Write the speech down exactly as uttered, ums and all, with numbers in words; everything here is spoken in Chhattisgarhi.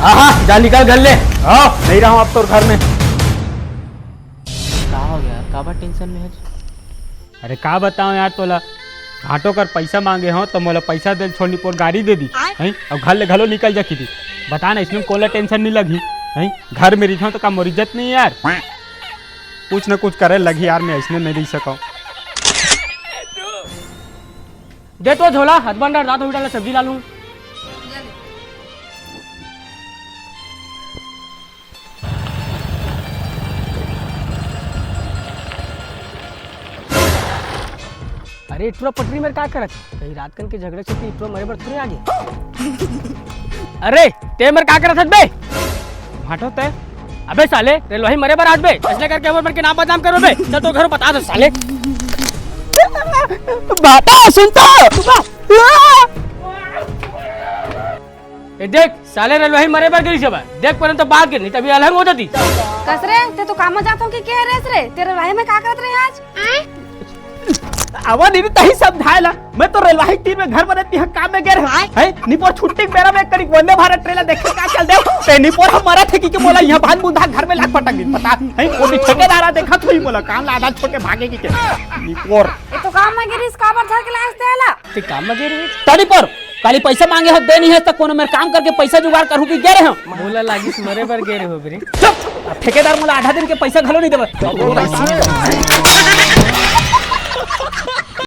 हाँ, हाँ, जा निकल घर ले। हाँ, नहीं रहूँ अब तोर घर में। का हो गया? काबर टेंशन में है? अरे का बताओ यार तोला, भांटो कर पैसा मांगे हो तो मोला पैसा दे छोड़ निपोर गारी दे दी, हैं? अब घर ले घलो निकल जा किदी। बता ना, इसमें कोला टेंशन नहीं लगी, हैं? घर में रहिथों तो का मोर इज्जत नहीं है यार? कुछ न कुछ करे लगी यार, मैं इसने नहीं रह सकूं। दे तो झोला, हद बंडर, दांत उठा ले, सब्जी ला लूं। अरे, टुरा पटरी मेर का करत? कहीं रात कन के झगड़े से टुरा मरे बर थोड़े आगे। अरे, ते मेर का करत हस बे? भांटो ते। अबे साले, रेलवाही मरे बर आज बे, इसने करके हमर मन के नाम बदनाम करबे बे। चल तो घर बता दे साले। बाता सुनता। ए देख, साले रेलवाही मरे बर गई से बा। देख परन तो बात के नहीं, तभी अलहंग हो जाती। कस रे, ते तो काम में जात हो कि के रेस रे? ते रेलवाही में का करत रहे आज? आवा दीदी, तही समझाए ला। मैं तो रेलवाही तीन में घर बने तिहा काम में गे रहे। है निपोर छुट्टी के बेरा में करीब वंदे भारत ट्रेन देखे का चल दे। ते निपोर हम मरा थे कि, कि बोला यहाँ भान बुंधा घर में लाग पटक दी पता। है वो भी ठेकेदार आ देखा थोड़ी बोला काम ला आधा छोड़ के भागे की के। निपोर। ये तो काम में गिरिस काबर धर के लास देला। ते काम में गे रहे? तनी पर काली पैसा मांगे हो, दे नहीं है तो कोनो मेर काम करके पैसा जुगाड़ करू की गे रहे हो? मोला लागिस मरे बर गे रहे हो बे। चुप! अब ठेकेदार मोला आधा दिन के पैसा घलो नहीं देवे।